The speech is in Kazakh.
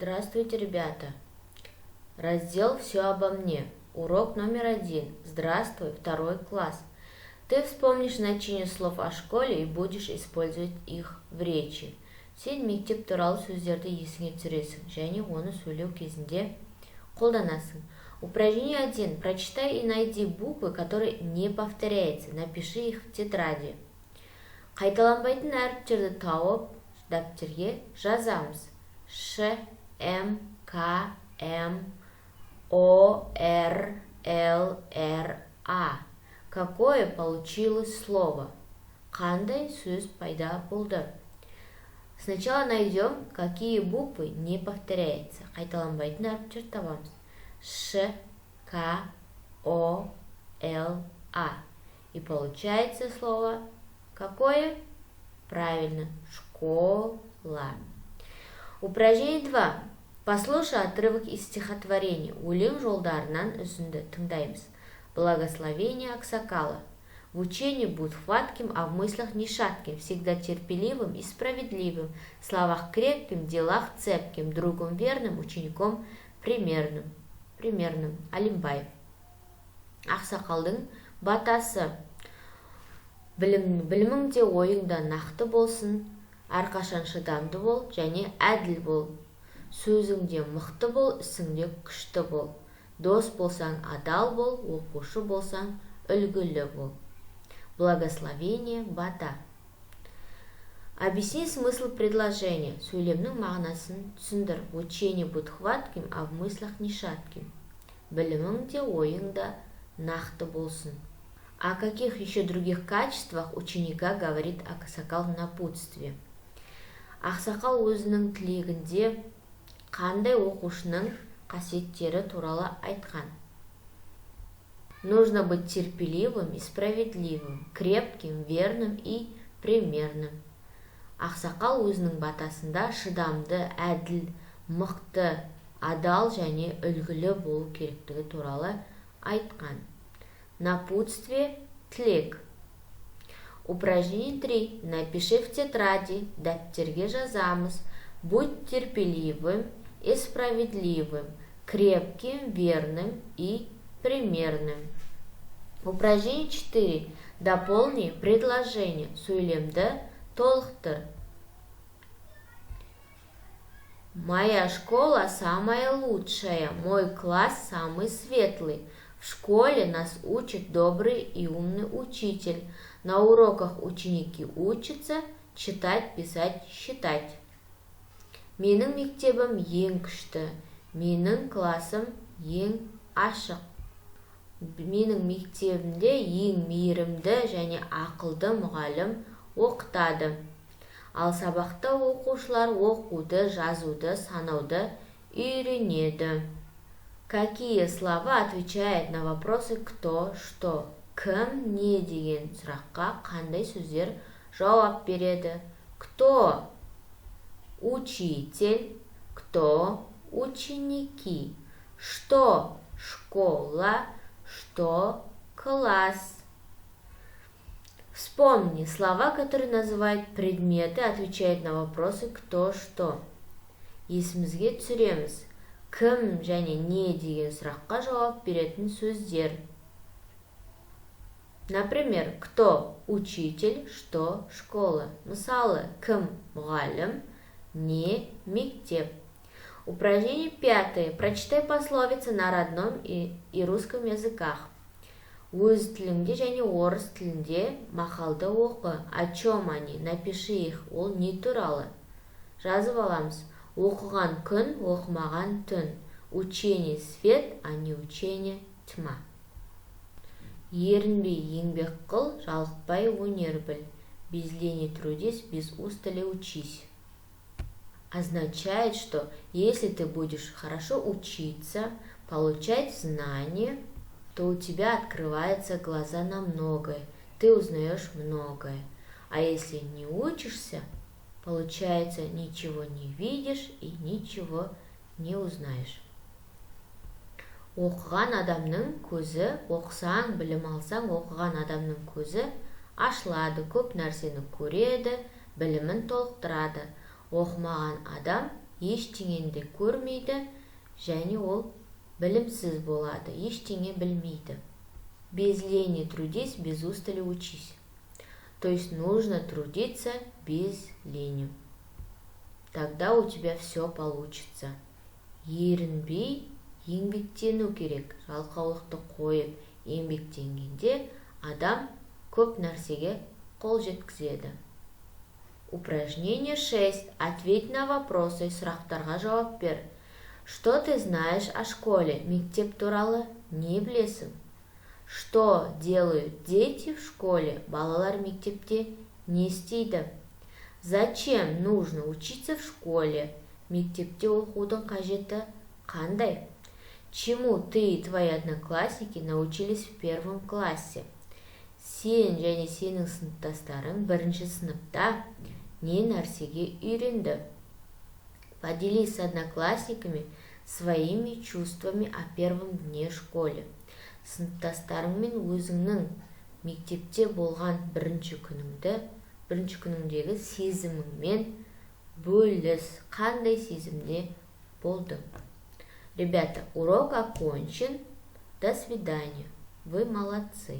Здравствуйте, ребята! Раздел «Все обо мне». Урок номер 1. Здравствуй, второй класс. Ты вспомнишь значение слов о школе и будешь использовать их в речи. Сен мектеп туралы сөздерді есіңе түсіресің және оны сөйлеу кезінде қолданасың. Упражнение 1. Прочитай и найди буквы, которые не повторяются. Напиши их в тетради. Қайталанбайтын әріптерді тауып, дәптерге жазамыз. Ш, М, К, М, О, Р, Л, Р, А. Какое получилось слово? Қандай сөз пайда болды? Сначала найдем, какие буквы не повторяются. Қайталанбайтын әріптер табамыз. Ш, К, О, Л, А. И получается слово какое? Правильно, школа. Упражнение 2. Послушай отрывок из стихотворения. Өлең жолдарынан үзінді тыңдаймыз. Благословение Аксакала. В учении будь хватким, а в мыслях не шатким, всегда терпеливым и справедливым, в словах крепким, в делах цепким, другом верным, учеником примерным. Примерным. Алимбаев. Ақсақалдың батасы. Білімің де, ойың да нақты болсын, әрқашан шыдамды бол және әділ бол. Сөзіңде мықты бол, ісіңде күшті бол. Дос болсаң, адал бол, оқушы болсаң, үлгілі бол. Благословение, бата. Объясни смысл предложения. Сөйлемнің мағынасын түсіндір. В учении будь хватким, а в мыслях не шатким. Білімің де, ойың да нақты болсын. О каких еще других качествах ученика говорит Аксакал в напутствии? Ақсақал өзінің тілегінде қандай оқушының қасиеттері туралы айтқан? Нужно быть терпеливым и справедливым, крепким, верным и примерным. Ақсақал өзінің батасында шыдамды, әділ, мықты, адал және үлгілі болу керектігі туралы айтқан. Напутствие – тілек. Упражнение 3. Напиши в тетради. Дәптерге жазамыз. Будь терпеливым и справедливым, крепким, верным и примерным. Упражнение 4. Дополни предложение. Сөйлемді толықтыр. Моя школа самая лучшая, мой класс самый светлый. В школе нас учит добрый и умный учитель. На уроках ученики учатся читать, писать, считать. Менің мектебім ең күшті, менің классым ең ашық. Менің мектебімде ең мейірімді және ақылды мұғалім оқытады. Ал сабақта оқушылар оқуды, жазуды, санауды үйренеді. Какие слова отвечают на вопросы «кто», «что»? Кім, не деген сұраққа қандай сөздер жауап береді? Кто? Учитель. Кто? Ученики. Что? Школа. Что? Класс. Вспомни слова, которые называют предметы, отвечают на вопросы «кто», «что». Есімізге түсіреміз. Кім және не деген сұраққа жауап беретін сөздер. Например, кто учитель, что школа. Мысалы, кім мұғалім, не мектеп. Упражнение пятое. Прочитай пословицы на родном и русском языках. Өз тіліңде және орыс тілінде мақалды оқы. О чем они? Напиши их. Ол не туралы? Жазып аламыз. Оқыған күн, оқымаған түн. Учение свет, а не учение тьма. Ерінбей еңбек қыл, жалықпай өнер біл. Без лени трудись, без устали учись. Означает, что если ты будешь хорошо учиться, получать знания, то у тебя открываются глаза на многое, ты узнаешь многое. А если не учишься, получается, ничего не видишь и ничего не узнаешь. Оқыған адамның көзі, оқысаң, білім алсаң, оқыған адамның көзі ашылады, көп нәрсені көреді, білімін толықтырады. Оқымаған адам ештеңені де көрмейді және ол білімсіз болады, ештеңе білмейді. Без лени трудись, без устали учись. То есть нужно трудиться без лени. Тогда у тебя все получится. Ерінбей еңбектену керек. Жалқаулықты қойып еңбектенгенде адам көп нәрсеге қол жеткізеді. Упражнение 6. Ответь на вопросы. Сұрақтарға жауап бер. Что ты знаешь о школе? Мектеп туралы не білесің? Что делают дети в школе? Балалар мектепте не істейді? Зачем нужно учиться в школе? Мектепте оқудың қажеті қандай? Чему ты и твои одноклассники научились в первом классе? Сен және сенің сыныптастарың бірінші сыныпта не нәрсеге үйренді? Поделись с одноклассниками своими чувствами о первом дне школе. Сыныптастарыңмен өзіңнің мектепте болған бірінші күніңдегі сезіміңмен бөліс. Қандай сезімде болдың? Ребята, урок окончен. До свидания. Вы молодцы.